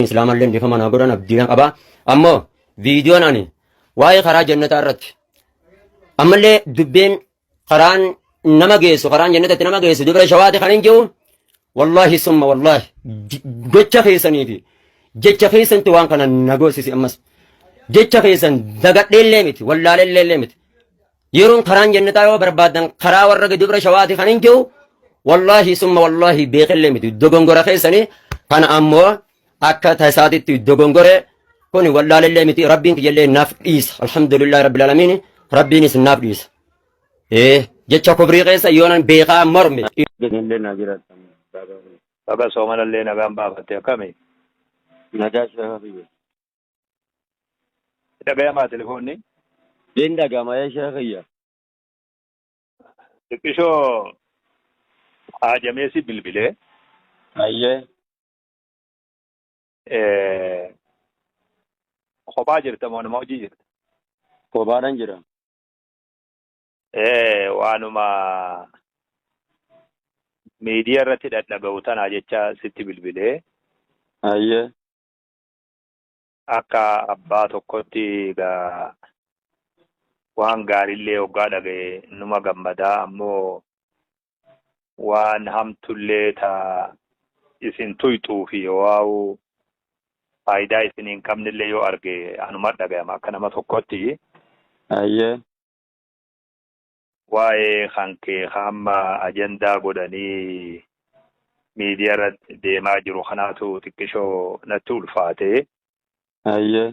Islaamallee dhiifama naa godhan abdiidhaan qaba. Ammoo viidiyoon ani waa'ee karaa jannataa irratti ammallee dubbiin karaan nama geessu karaan jannatatti nama geessu dubra shawaati kan hin jiru wallaahi summa wallaahi gocha keessanii fi jecha keessantu waan kana na goosisi ammas jecha keessan dagadheellee miti wallaalellee miti Yeroon karaan jannataa yoo barbaadan karaa warra dubra shawaati kan hin jiru wallaahi summa wallaahi beekellee miti dogongora keessanii kana ammoo akka tasaatitti dogongore kun wallaalellee miti rabbiin kiyyallee naaf dhiisa alhamdulillahi rabbil alamiin rabbiinis naaf dhiisa. Ee jecha kubrii keessa yoonan beekaa morme. Illee naa jiraatan. Baga soomanallee nagaan baafatte akkami? Nagaa sheekha kiyya. Dhagayamaa telefoonni? Niin dhaga'ama ee sheekha kiyya. Xiqqishoo haajamee si bilbilee. Hayyee. Kophaa jirta moo nama hojii jirta? Kophaadhan jira. Waanuma miidiyaa irratti dhadhaga'u tanaa jecha sitti bilbilee. Hayyee. Akka abbaa tokkotti egaa waan gaariillee hoggaa dhaga'e numa gammadaa ammoo waan hamtullee ta isin tuyxuu fi waa'u faayidaa isin hin qabnellee yoo arge anuma dhagayama akka nama tokkotti. Hayyee. Waa'ee kan kee ka amma ajandaa godhanii miidiyaa irratti deemaa jiru kanaatu xiqqishoo natti ulfaate. Hayyee.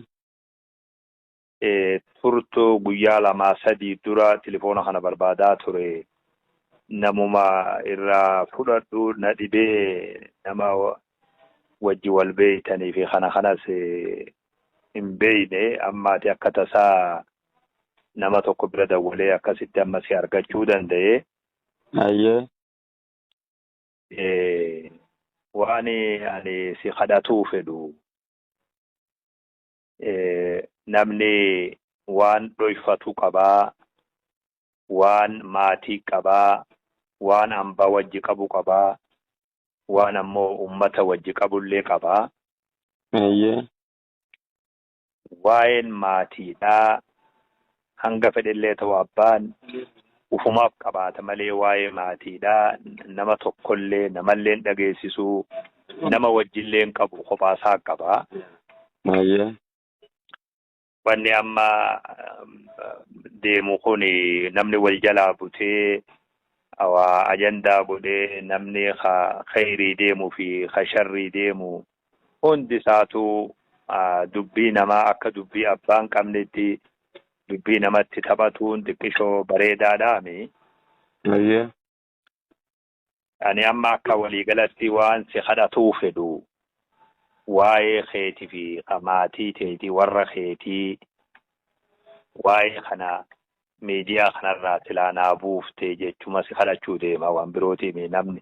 Turtuu guyyaa lamaa sadii dura tilifoona kana barbaadaa ture. Namuma irraa fudhadhu na dhibee nama wajji wal beeytanii fi kana kanas hin beeyne amma ati akka tasaa nama tokko bira dawwalee akkasitti amma si argachuu danda'e. Hayyee. Waan ani si kadhatuu fedhu namni waan dhoyfatu qabaa, waan maatii qabaa, waan hambaa wajji qabu qabaa, waan ammoo ummata wajji qabullee qabaa. Hayyee. Waa'een maatiidhaa hanga fedhellee ta'u abbaan ufumaaf qabaata malee waa'ee maatiidhaa nama tokkollee namallee hin dhageessisu nama wajjillee hin qabu kophaasaa qaba. Hayyee. Wanni amma deemu kun namni wal jalaa butee waa ajandaa godhee namni ka kheyrii deemu fi ka sharrii deemu hundi isaatu dubbii namaa akka dubbii abbaan qabnetti dubbii namatti taphatuun xiqqishoo bareedaadhaami. Hayyee. Ani amma akka waliigalatti waan si kadhatuu fedhu waa'ee keeti fi ka maatii teetii warra keetii waa'ee kana miidiyaa kanarraa silaa naa buufte jechuma si kadhachuu deema waan birootiimi namni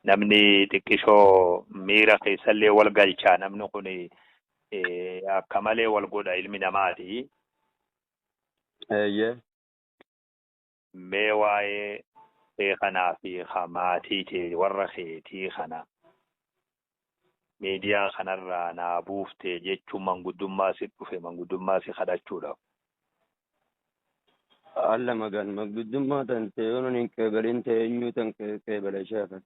namni xiqqishoo miira keessallee wal galchaa namni kun akka malee wal godha ilmi namaati. Eeyyee. Mee waa'ee kee kanaa fi ka maatii tee warra keetii kana miidiyaa kanarraa naa buufte jechuun manguddummaa si dhufe manguddummaa si kadhachuudhaaf. Alla magan manguddummaa tan ta'e yoon hin qeebalin ta'e eenyuu tan qeebala sheekha.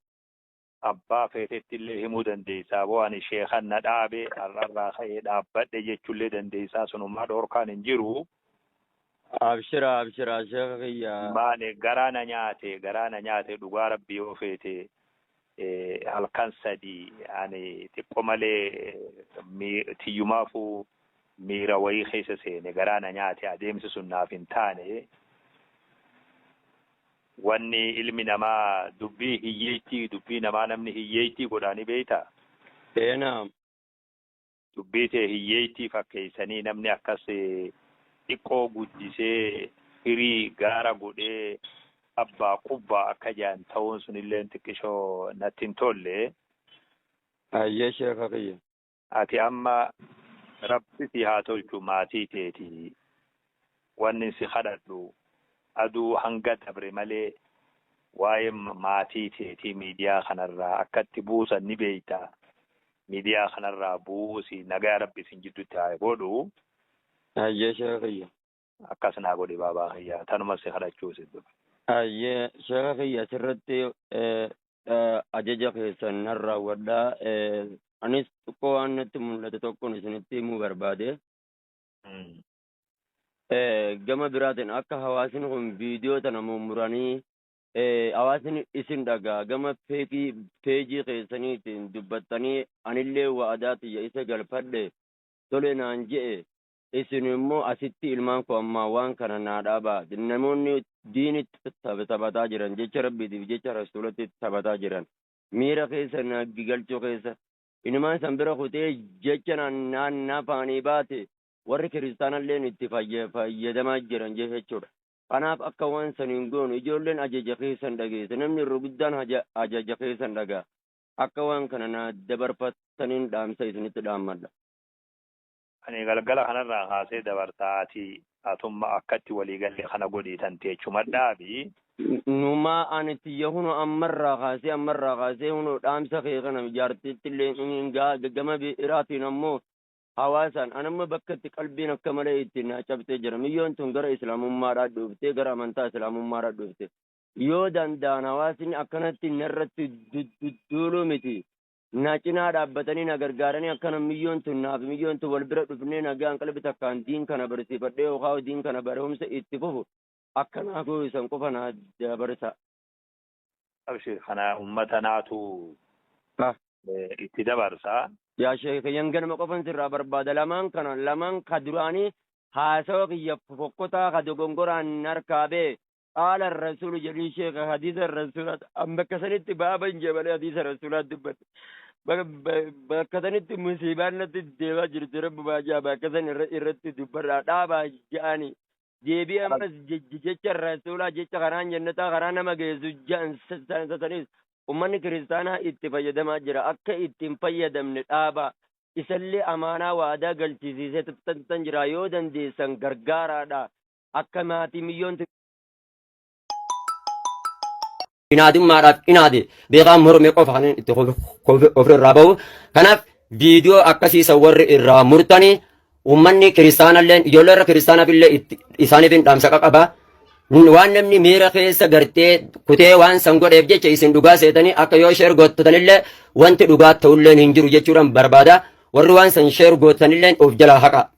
Abbaa feetetti illee himuu dandeessaa boo ani sheekan na dhaabe har'arraa ka'ee dhaabbadhe jechuullee dandeessaa sunumaa dhoorkaan hin jiru. Abshira abshira sheekha kiyya. Maali garaa na nyaate garaa na nyaate dhugaa rabbii yoo feete halkan sadi ani xiqqo malee tiyyumaafuu miira wayii keessa seene garaa na nyaate adeemsi sun naaf hin taane. Wanni ilmi namaa dubbii hiyyeettii dubbii namaa namni hiyyeettii godhaa ni beektaa? Ee naam. Dubbii tee hiyyeettii fakkeessanii namni akkas xiqqoo guddisee firii gaara godhee abbaa qubbaa akka jedhan ta'uun sunillee xiqqishoo natti hin tolle. Hayyee sheekha kiyya. Ati amma rabbi si haa tolchu maatii teeti wanni si kadhadhu aduu hanga dabre malee waa'ee maatii teetii miidiyaa kanarraa akka itti buusan ni beekta. Miidiyaa kanarraa buusi nagaa Rabbi isin jidduutti haa godhu. Hayyee sheeka kiyya. Akkas naa godhi baabaa kiyya. Tanuma si kadhachuu si dhufe. Hayyee sheeka kiyya asirratti ajaja keessan nan raawwadha. Anis xiqqoo waan natti mul'ate tokkoon isinitti himuu barbaade. Gama biraatiin akka hawaasni kun viidiyoo tana mummuranii hawaasni isin dhagaa gama feekii peejii keessaniitiin dubbattanii anillee wa'adaa tiyya isa galfadhe tole naan je'e isin immoo asitti ilmaan koo ammaa waan kana naa dhaabaa namoonni diinitti taphataa jiran jecha rabbiitiif jecha rasuulatti taphataa jiran miira keessa na galchuu keessa inumaan san bira kutee jecha naan afaanii baate warri kiristaanalleen itti fayyadamaa jiran jechuudha. Kanaaf akka waan san hin goonu ijoolleen ajaja keessan dhageesse namni irra guddaan ajaja keessan dhagaa akka waan kana naa dabarfattaniin dhaamsa isinitti dhaammadha. Ani galgala kanarraa kaasee dabartaa ati atumma akkatti walii galle kana godhii tan teechuma dhaabi. Numaa ani tiyya hunu ammarraa kaasee hunu dhaamsa kee kana jaartitti illee gama biraatiin ammoo hawaasaan anamma bakka itti qalbiin akka malee itti na cabsee jira. Miyyoon tun gara islaamummaadhaa dhuftee, gara amantaa islaamummaadhaa dhufte. Yoo danda'an hawaasni akkanatti narratti duuluu miti. Na cinaa dhaabbatanii na gargaaranii akkana miyyoon tun naaf miyyoon tun wal bira dhufnee nagaan qalbi takkaan diin kana barsiifadhee yookaan diin kana barumsa itti fufu akkanaa gooyisan qofa na dabarsa. Abshir, kana ummata naatu itti dabarsa. Yaa sheekh, yanganama qofan sirraa barbaada. Lamaan kana, lamaan ka duraanii haasawa kiyya fokkotaa ka dogongoraan harkaa bee qaala rasuulu jedhii sheekha, hadiisa rasuulaa an bakka sanitti baaba hin jee malee hadiisa rasuulaa dubbadhe. Bakka sanitti musiibaan natti deemaa jirti, rabbi baajaa bakka san irratti dubbadhaa dhaabaa je'anii. Deebii ammas jecha rasuulaa, jecha karaan jannataa karaa nama geessu ja'an sanis ummanni kiristaanaa itti fayyadamaa jira. Akka itti hin fayyadamne dhaabaa. Isallee amaanaa waadaa galchisiisee tan jira, yoo dandeessan gargaaraadha. Akka maatii miyyoon Inaadummaadhaaf inaade beekaan mormee qofa kan itti ofirraa bahu. Kanaaf viidiyoo akkasiisa warri irraa murtanii uummanni kiristaanallee ijoollee irra kiristaanaaf illee isaaniif hin dhaamsa qaqaba. Waan namni miira keessa gartee kutee waan san godheef jecha isin dhugaa seetanii akka yoo share gootanillee wanti dhugaa ta'ullee hin jiru jechuudhaan barbaada. Warri waan san share gootanillee of jalaa haqa.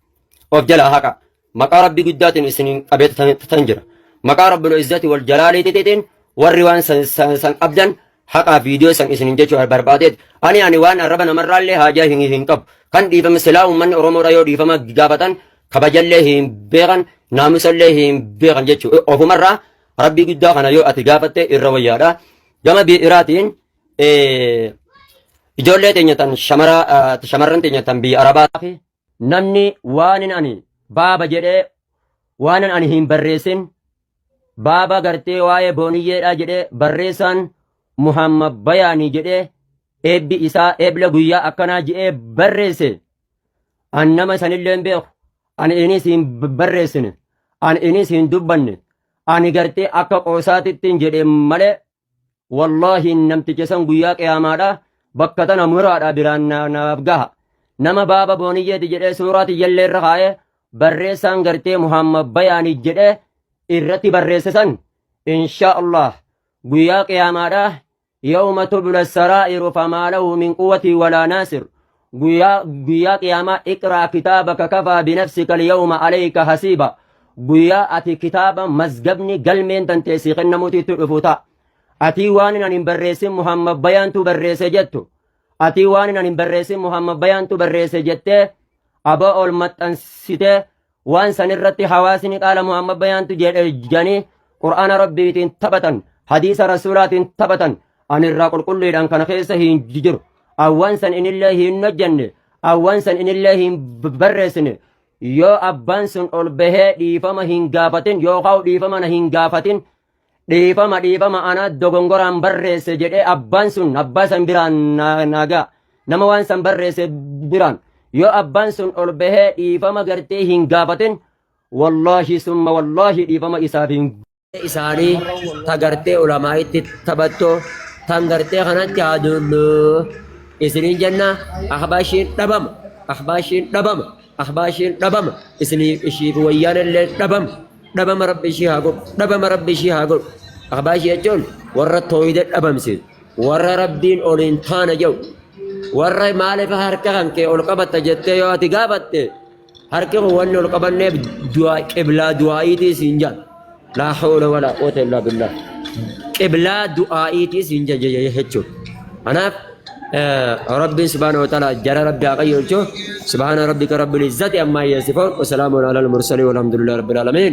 Of jalaa haqa. Maqaa Rabbii guddaatiin isin qabee tan jira. Maqaa Rabbil Izzati wal Jalaaliitiin warri waan san san qabdan haqaa viidiyoo san isin jechuu barbaadeet. Ani waan arraba namarraallee haajaa hin qabu. Kan dhiifame silaa uummanni Oromoodha yoo dhiifama gaafatan kabajallee hin beekan, naamusallee hin beekan jechuudha. Ofumarraa Rabbii guddaa kana yoo ati gaafatte irra wayyaadha. Gama biraatiin ijoollee teenya tan shamarran teenya tan biyya Arabaa namni waan ani baaba jedhee waan ani hin barreessin baaba gartee waa'ee booniyyeedhaa jedhee barreessaan Muhammad Bayaanii jedhee eebbi isaa eebla guyyaa akkanaa jedhee barreesse, an nama sanillee hin beeku, ani inis hin barreessine, ani inis hin dubbanne. Ani gartee akka qoosaatittiin jedhe malee wallaahi namticha san guyyaa qiyaamaadha bakka tana muraadha biraan naaf gaha. Nama baaba booniyyeeti jedhee suuraa tiyyallee irra kaa'ee barreessaan gartee Muhammad Bayaanii jedhee irratti barreesse san insha Allah guyyaa qiyaamaadha yawma tubla saraa'iru famaa lahu min quwwatii walaa naasir, guyyaa qiyaamaa iqraa kitaabaka kafaa binafsika alyawma alayka hasiiba, guyyaa ati kitaaba mazgabni galmeen tanteessii kennamuutiitti dhufu ta'a. Atii waan ani hin barreessin Muhammad Bayaantu barreesse jettu, atii waan ani hin barreessin Muhammad Bayaantu barreesse jettee aboo ol maxxansitee waan san irratti hawaasni qaala Muhammad Bayaantu jedhe jedhanii Qur'aana Rabbiitiin taphatan, hadiisa Rasuulaatiin taphatan, ani irraa qulqulliidhaan kana keessa hin jiru. Awwaan san inillee hin hojjenne, awwaan san inillee hin barreessine. Yoo abbaan sun ol bahee dhiifama hin gaafatin yookaan dhiifama na hin gaafatin, dhiifama dhiifama ana dogongoraan barreesse jedhee abbaan sun abbaa san biraan naa ga'a. Nama waan san barreesse biraan yoo abbaan sun ol bahee dhiifama gartee hin gaafatin, wallaahi summa wallaahi dhiifama isaaf hin isaanii ta gartee ulamaa'itti taphattoo tan gartee kanatti haa duullu. Isiniin jenna ahbaashiin dhabama ahbaashiin dhabama ahbaashiin dhabama isiniif ishiif wayyaan illee dhabama dhabama rabbi ishii haa godhu dhabama rabbi ishii haa godhu ahbaashii jechuun warra tooyida dhabamsiisu warra rabbiin ol hin taane jedhu warra maaliif harka kan kee ol qabatta jettee yoo ati gaafatte Harki kun wanni ol qabanneef du'aa qiblaa du'aa'iitii siin jedha. Laa hawla walaa quwwata illaa billah. Qiblaa du'aa'iitii siin jedha jechuudha. Kanaaf Rabbiin subhaanahu wa ta'ala jara Rabbi haa qajeelchu. Subhaana rabbika rabbil izzati ammaa yasifuun. Wasalaamun alal mursaliin walhamdulillahi rabbil aalamiin.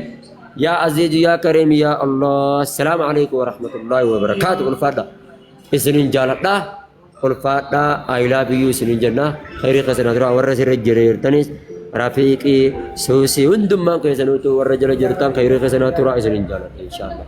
Yaa aziizu yaa kariim yaa Allah. Assalaamu alaikum warahmatullahi wabarakaatu. Ulfaadha. Isinin jaaladha. Ulfaadhaa I love you isinin jenna khayrii keessan haa turaa warra sirra jireertanis rafiiqii suusii hundummaan keessanuutu warra jala jirtan khayrii keessan haa turaa isinin jaaladha inshaallah.